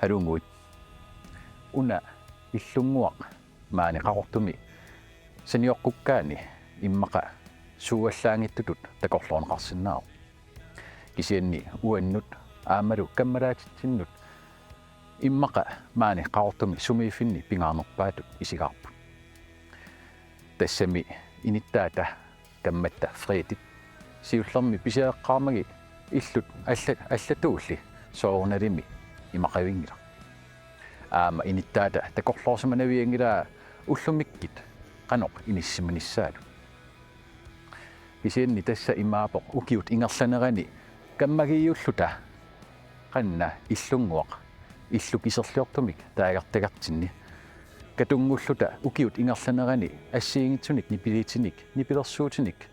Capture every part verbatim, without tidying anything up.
Alunnguit. Una Illunnguaq maani Qaqortumi sanioqqukkaani immaqa suuallaanngitsutut takorloorneqarsinnaavoq. Kisianni uannut aammalu kammalaatitsinnut immaqa maani Qaqortumi sumiiffinni pingaarnerpaatut isigaarput. Tassami inittaata kammatta Fredip siullermi pisiareqqaarmagit illut alla-, allatuulli soorunalimi imaqavinngilaq. Aamma inittaata takorloorsimanavianngilaa ullumikkut qanoq inissisimanissaalu. Kisianni tassa imaappoq ukiut ingerlanerani kammagiiulluta qanna Illunnguaq illup kiserliortumik taagartagartinni. Katunngulluta ukiut ingerlanerani assigiinngitsunik nipiliitinik nipilersuutinik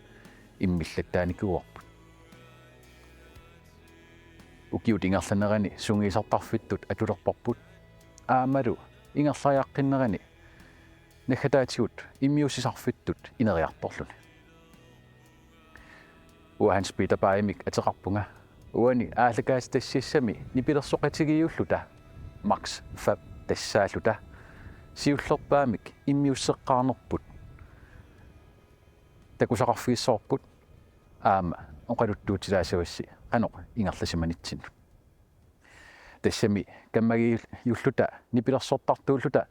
immillattaanikuuarput. Ukiut ingerlanerani sungiusartarfittut atulerparput aammalu ingerlariaqqinnerani naggataatigut immiussisarfittut ineriartorluni. Uanga Hans Peter Baymik ateqarpunga. Uani aallakaatitassiassami nipilersoqatigiiulluta Max Fab tassaalluta siullerpaamik immiusseqqaarnerput takusaqarfigissavarput aamma oqaluttuutsilaassavassi qanoq ingerlasimanitsinnut. Tassami kammagiiulluta nipilersortartuulluta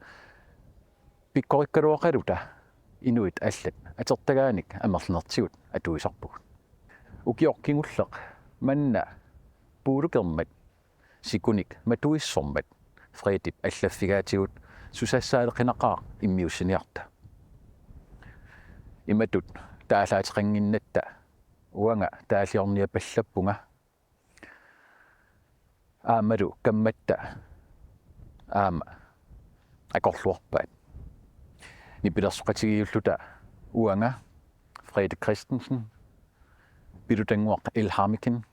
pikkorikkaluaqaluta inuit allat atortagaanik amerlanertigut atuisarpugut. Ukioq kingulleq manna puulukermat sikunik matuissormat Fredip allaffigaatigut susassaaleqinaqaaq immiussiniarta. Imatut taallaateqannginnatta uanga taalliorniapallappunga aammalu kammatta aamma akorluarpaat. Nipilersoqatigiiulluta uanga Frede Christensen, Pilutannguaq Elhammeken,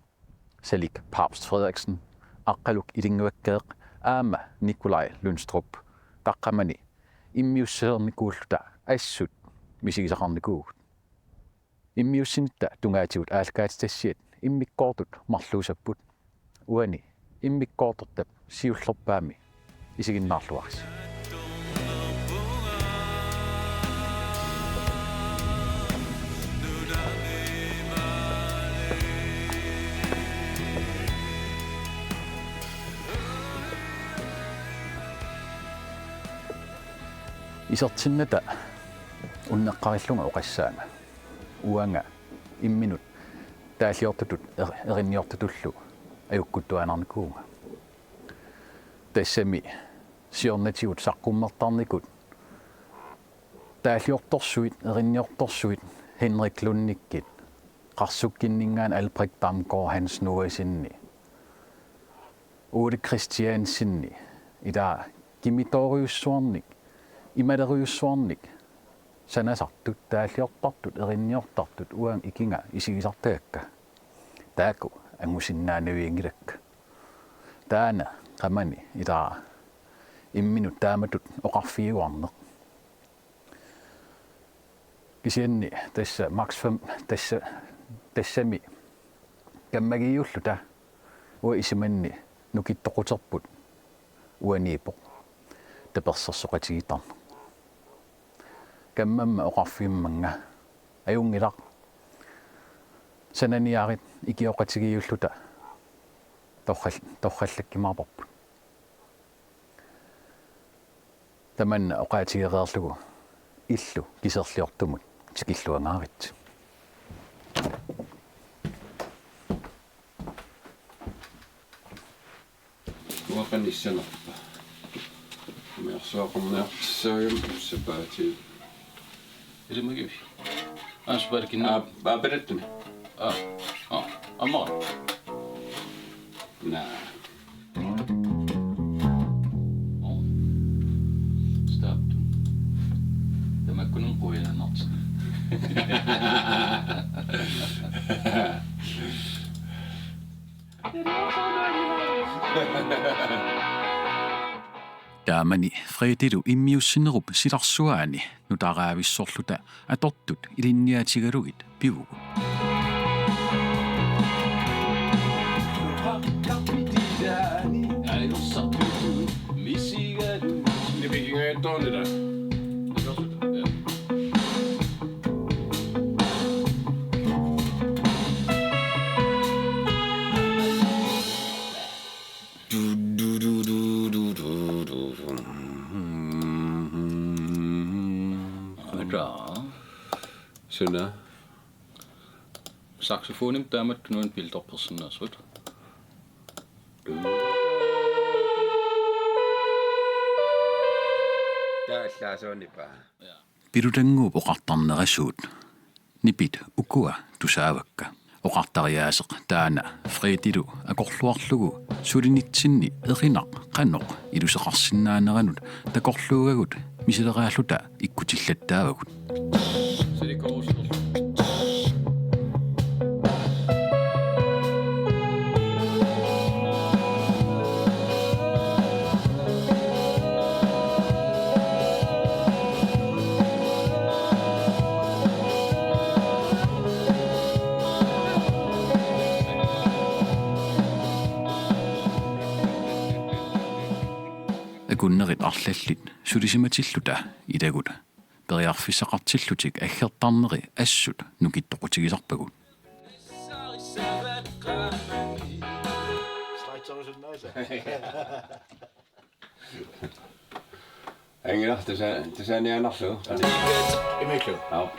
Salik Pabst Frederiksen, Aqqaluk Ilinnguakkeeq aamma Nikolaj Lyngstrup qaqqamani immiussisarnikuulluta assut misigisaqarnikuuvugut. Immiussinitta tungaatigut aallakaatitassiat immikkoortut marluusapput. Uani immikkoortortap siullerpaami isiginnaarluarisi. Isertinnata unneqqarillunga oqassaanga. Uanga imminut taalliortutut er-, erinniortutullu ajukkuttuaannarnikuuvunga. Tassami siornatigut saqqummertarnikut taalliortorsuit, erinniortorsuit Henrik Lundikkit, Qarsukkinninngaanniit Albrecht Damgaard Hans Noasenni, Ole Kristiansenni, ila kimitoorujussuarnik, imalerujussuarnik sanasartut, taalliortartut, erinniortartut uanga ikiga isigisartagakka. Taakku angusinnaanavianngilakka. Taanna qamani ila imminut taamatut oqarfigiuarneq. Kisianni tassa Max Fab tassa, tassami kammagiiulluta uanga isumanni nukittoquterput uaniippoq tapersersoqatigiittarneq. Kammamma oqarfigimmanga ajunngilaq, sananiarit ikioqatigiiulluta torral-, torrallakkimaarparput. Tamanna oqaatigereerlugu illu kiserliortumut tikilluangaarit. Uanga qanoq issanerpa? Umiarsuaqarniartissaagami sapaatip. Ilimagivi. Aa, sapaatip kinna. Aa, aa, palattuna. Aa, aa, aamma. Naa. Stop. Tamakkununnga quianartut. Taamani Fredelu immiussinerup silarsuaani nutaraavissorluta atortut ilinniatigalugit pivugut. Ajorsaartut Toonila. Ata. Suna. Saxofonimik taamatut nuan piltorpersinnaasut. Taallaasoonipa. Ja. Pilutannguup oqartarnerasuut. Nipit ukua tusaavakka. Oqartariaaseq taanna Fredilu akorluarlugu sulinitsinni erinaq qanoq iluseqarsinnaaneranut takorluugagut misileraalluta ikkutillattaavagut. Akunnerit arlallit sulisimatilluta ilagut periarfissaqartillutik aggertarneri assut nukittoqutigisarpagut. Angilar tasa-, tasaaniaannarlugu. Imillu. Aap.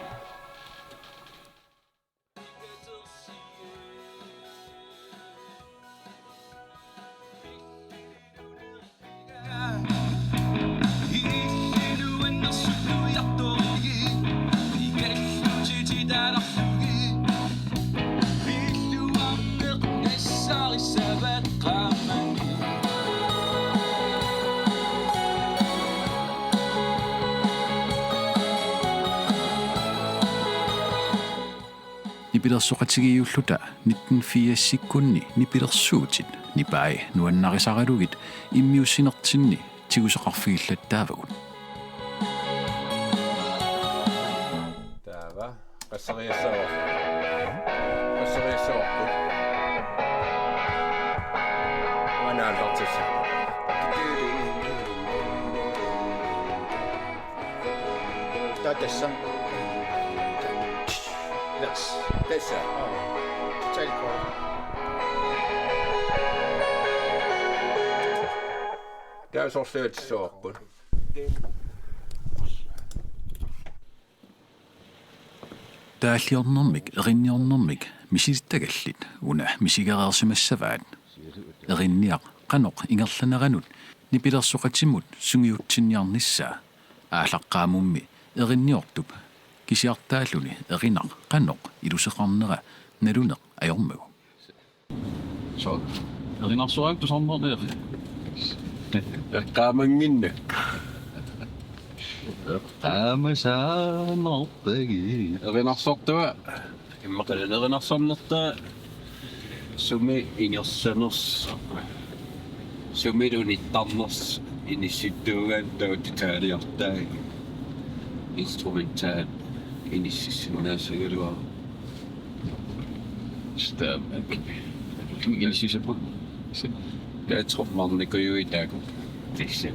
Nipilersoqatigiiulluta nitten firsikkunni nipilersuutit nipai nuannarisaralugit immiussinertinni tigusaqarfigillattaavagut. Taava qasseriassavarput. Qasseriassavarput. Uanga aallartissaq. Taava tassa. Yes. Tassa. Aa. Total kort. Taava sorliatissavarput. Taalliornermik, erinniornermik misilittagallit una misigereersimassavaat. Erinniaq qanoq ingerlaneranut nipilersoqatimut sungiutsinniarnissaa. Aallaqqaammummi erinniortup kisiartaalluni erinaq qanoq iluseqarnera naluneq ajormagu. So, erinarsuaq tusarnaarniarli. Eqqaamannginnakku. Eqqaamasaanerpagi. Erinarsortua. Immaqa erinarsornertaa sumi ingerlanersoq. Sumilu nittarnersoq inissittuugaanni taava detaljortai instrumental inississinnaassagaluarpoq. Stamp. Inissisappu. Taava trommarnikujuit taakku. Tassa.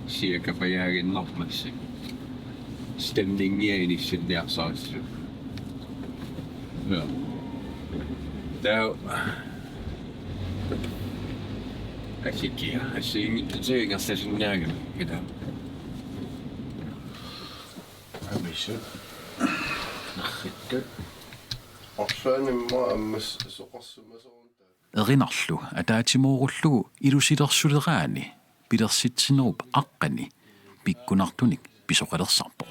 Siakapajaaginnarmassi. Stemningia inissinniarsarissut. Ja. Taava. Assigiinngi-, assigiinngi-, assigiinngissutigerisinnaagami, ilaa. Amisut. Nerrittut. Orlaanimma ammas soqarsimasoorunta. Erinarlu ataatimoorullugu ilusilersuleraani pilersitsinerup aqqani pikkunartunik pisoqalersarpoq.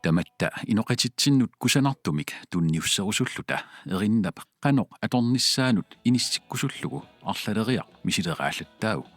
Tamatta inoqatitsinnut kusanartumik tunniusserusulluta erinnap qanoq atornissaanut inissikkusullugu arlaleriaq misileraallattaavoq.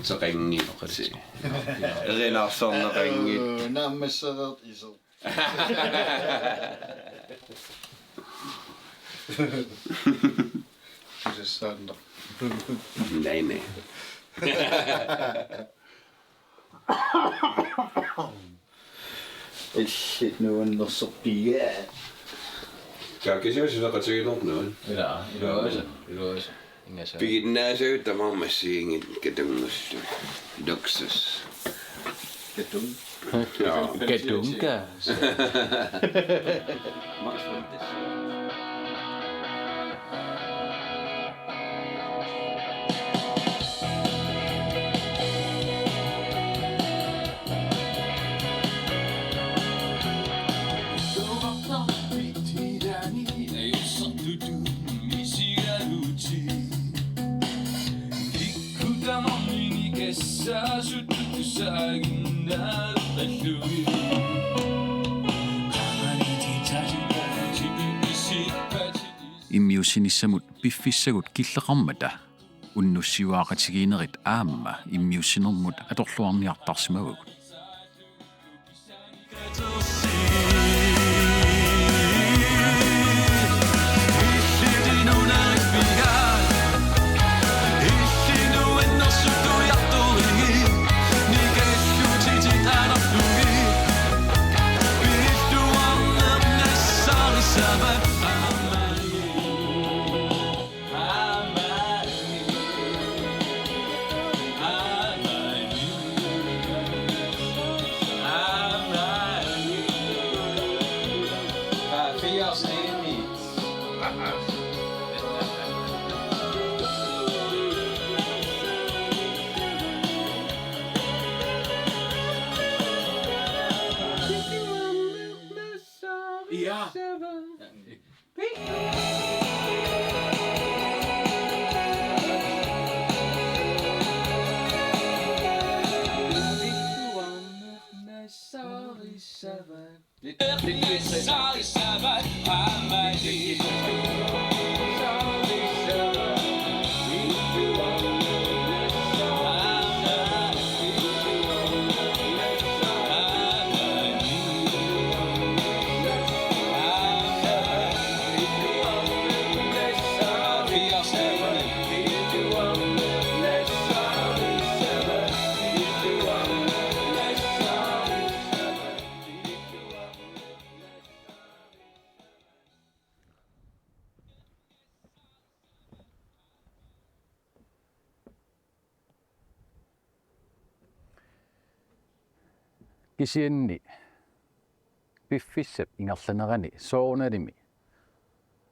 Soqanngitsi. Erinarsorneqanngitsi. Naammassereersoq iseq. Tusassaannaq. Naamik. Illit nuannersorpiaat. Taakku kisianni suleqatigiinneq nuann. Ilaa, iluasa, iluasa. Ingasaq. Piginnaasagut tamarmik assigiinngitsut katunngullugu. Luksus. Katung. Jaa. Katunga. Max Fontes. Immiussinissamut piffissagut killeqarmata unnussiuaaqatigiinnerit aamma immiussinermut atorluarniartarsimavagut. Ja. Kisianni piffissap ingerlanerani soorunalimi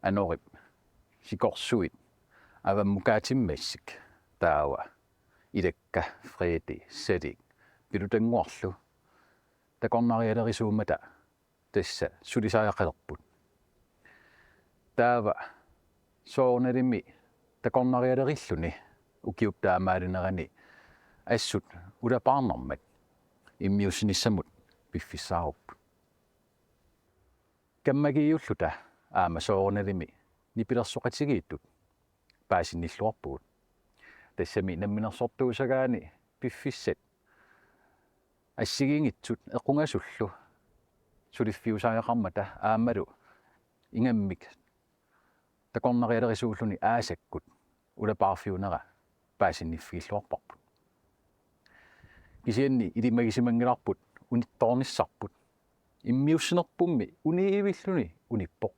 anorip sikorsuit avammukaatimmassuk, taava ilakka Fredi Salik Pilutannguarlu takornarialerisuummata tassa sulisariaqalerput. Taava soorunalimi takornarialerilluni ukiup taamaalinerani assut ulapaarnermat immiussinissamut piffissaarupput. Kammagiiulluta aamma soorunalimi nipilersoqatigiittut paasinnilluarpugut. Tassami namminersortuusagaanni piffissat assigiinngitsut equngasullu suliffiusariaqarmata aammalu ingammik takornarialerisuulluni aasakkut ulapaarfiunera paasinniffigilluarparput. Kisianni ilimagisimanngilarput unittoornissarput. Immiussinerpummi uniivilluni unippoq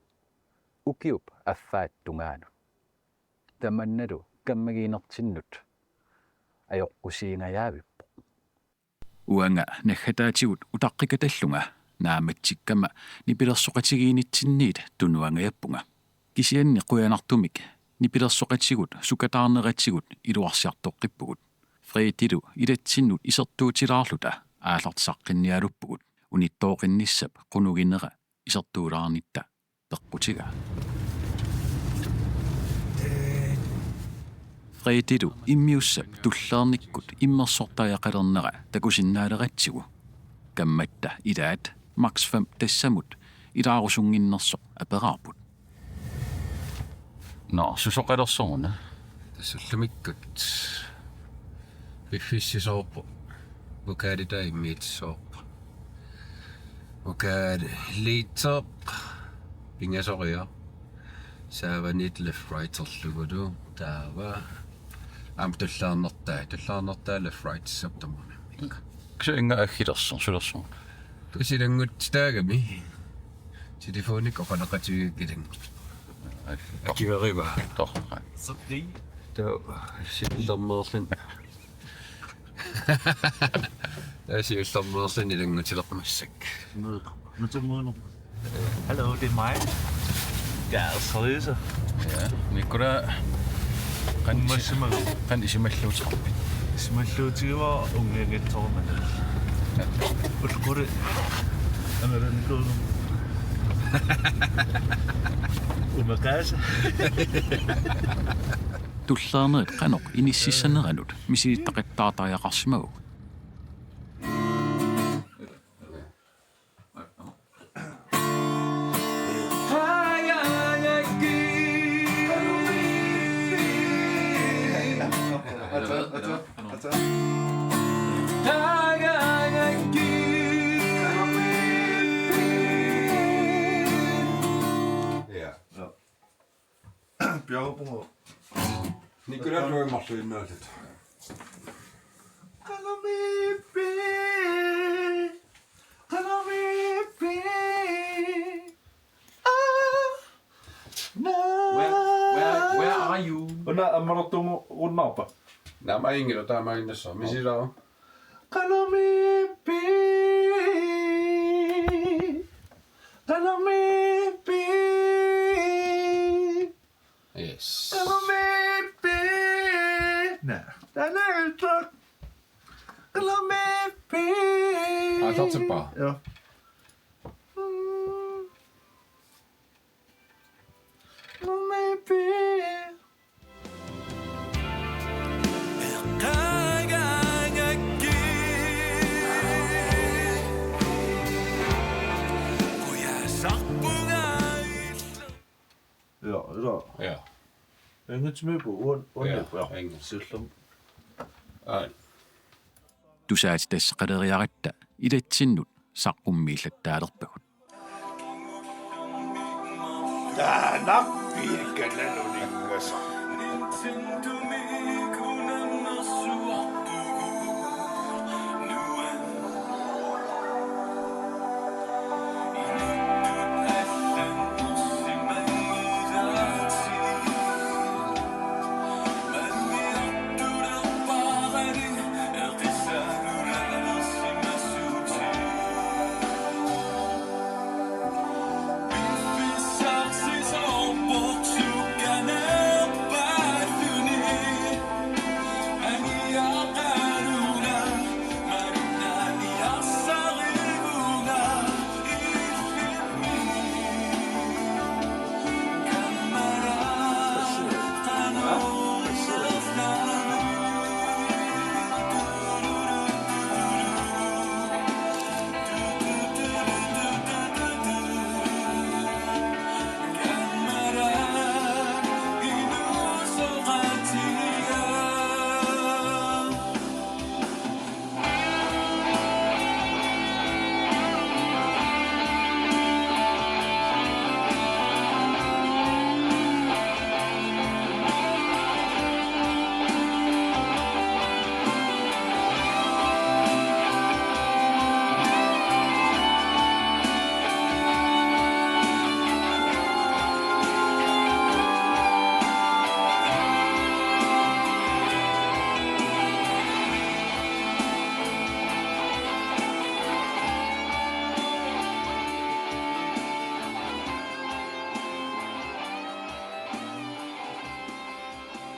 ukiup affaata tungaanut. Tamannalu kammagiinertinnut ajoqusiingajaavippoq. Uanga naggataatigut utaqqikatallunga naammatsikkama nipilersoqatigiinnitsinniit tunuangajappunga. Kisianni qujanartumik nipilersoqatigut sukataarneratigut iluarsiartoqqippugut. Fredilu ilatsinnut isertuutilaarluta aallartissaqqinnialuppugut unittooqinnissap qunuginera isertuulaarnitta peqqutigaa. Fredilu immiussap tulleernikkut immersortariaqalernera takusinnaaleratsigu kammatta ilaat Max Fem tassamut ilaarusunnginnersoq aperaarput. Nå, susoqalersoruna? Tassa ullumikkut. Piffissaq soorpoq. Vokalit taava immiussissavarput. Vokalit Liitsoq, pingasoriaq. Saavanit left right-erlugulu. Taava aamma tullaarnertaa, tullaarnertaa left right-issap tamarmi. Kisianni aggilersoq, sulersoq. Tassa ilannguttitaagami. Telefonik oqaloqatigigakkit ilanngutit. Ai, tor-, Akivarivaa. Tor-, ai. Taava siullermeerluni. Taava siullermeerluni ilanngutilermat massakkut. Nutumuunera. Hallo, det er mig. Jeg er Therese. Ja, Nikolaj. Qanoq isi-, Massimag. Qanoq isumalluuteqarpit? Isumalluutigivara unngianngitsoormat. Ulquri. Angalanikuunerma. Umaqaasa. Tullaarnerit qanoq inississaneranut misilittaqattaartariaqarsimavagut. Ja. Bjørgebror. Nikolaj, du er marluinnaatit. Qanormi pi. Qanormi pi. Ah. No. Where, where, where are you? Una ammartungu unnarpa. Naamma inngilaq taamaaginnassaaq. Misilera. Qanormi pi. Qanormi pi. Yes. Qanormi pi. Na. Taanna. Qanormi pi. Aa, tatsippa. Ja. Mm. Qanormi pi. Ja, ja. Ja. Engelsk med på, uden, uden Ja, det, ja. Engelsk. Selvom. Ej. Tusaatitassaqaleriaratta ilatsinnut saqqummiillattaalerpagut. Taanna piikkalanuninngasaq.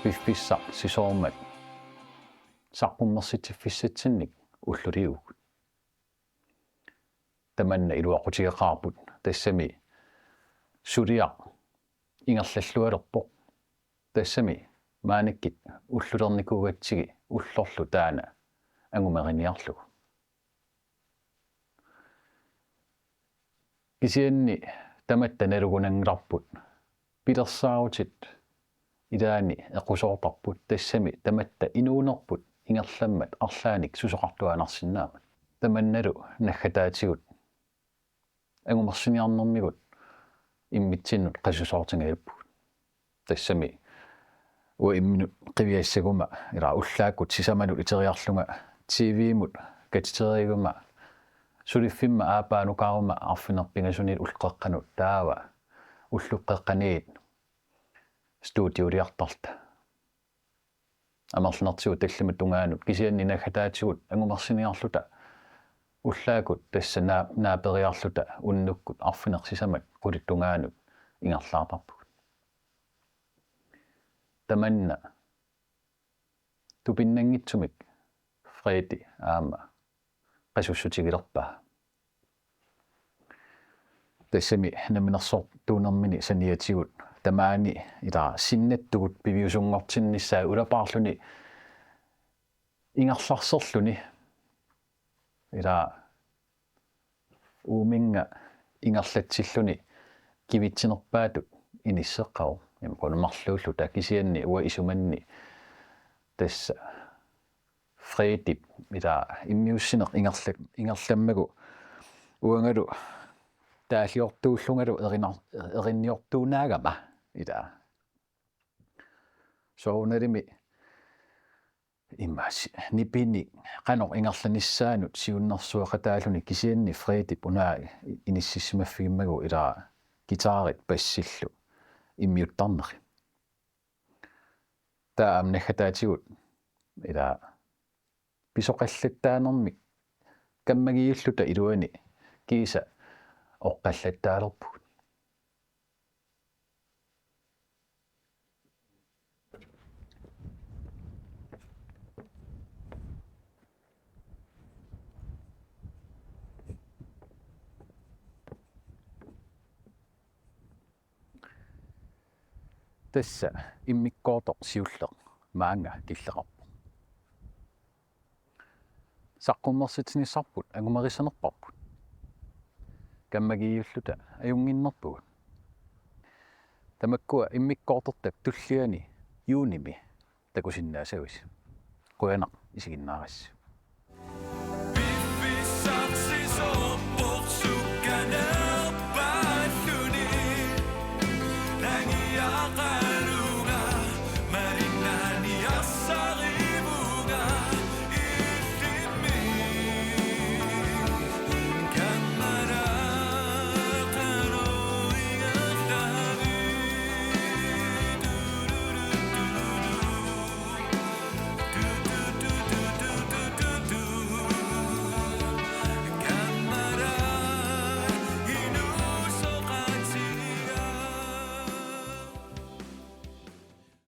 Piffissaq sisoormat saqqummersitsiffissatsinnik ulluliuvugut. Tamanna iluaqutigeqaarput, tassami suliaq ingerlallualerpoq. Tassami maaniikkut ullulernikuugatsigit ullorlu taanna angumeriniarlugu. Kisianni tamatta nalugunanngilarput. Pilersaarutit ilaanni eqqusoortarput, tassami tamatta inuunerput ingerlammat arlaannik susoqartuaannarsinnaammat. Tamannalu naggataatigut angumersiniarnermigut immitsinnut qasusoortingajappugut. Tassami uanga imminut qiviassaguma ila ullaakkut sisamanut iteriarlunga T V-mut katiteriguma suliffimma aappaanukaaruma arfineq-pingasunit ulloqeqqanut taava ulloqeqqaniit studiuliartarluta. Amerlanertigut tallimat tungaanut kisianni naggataatigut angumersiniarluta ullaakkut tassa naa-, naaperiarluta unnukkut arfineq-sisamat qulit tungaanut ingerlaartarpugut. Tamanna tupinnanngitsumik Fredi aamma qasussutigilerpaa. Tassami namminersortuunermini saniatigut tamaani ila sinnattugut piviusunngortinnissaa ulapaarluni ingerlarserluni ila uuminnga ingerlatsilluni kivitsinerpaatut inisseqqavoq. Ima qulit marluulluta kisianni uanga isumanni tassa Fredip ila immiussineq ingerla-, ingerlammagu uangalu taalliortuullungalu erinar-, erinniortuunaagama ila. Soorunalimi imaassi nipinik qanoq ingerlanissaanut siunnersueqataalluni kisianni Fredip una inississimaffigimmagu ila guitarit bassillu immiuttarneri. Taava aamma naggataatigut ila pisoqallattaanermik kammagiilluta iluani kiisa oqqallattaalerpugut. Tassa immikkoortoq siulleq maanga killeqarpoq. Saqqummersitsinissarput angumerissanerparput. Kammagiilluta ajunnginnerpugut. Tamakkua immikkoortortap tulliani juunimi takusinnaasavisi. Qujanaq isiginnaarassi.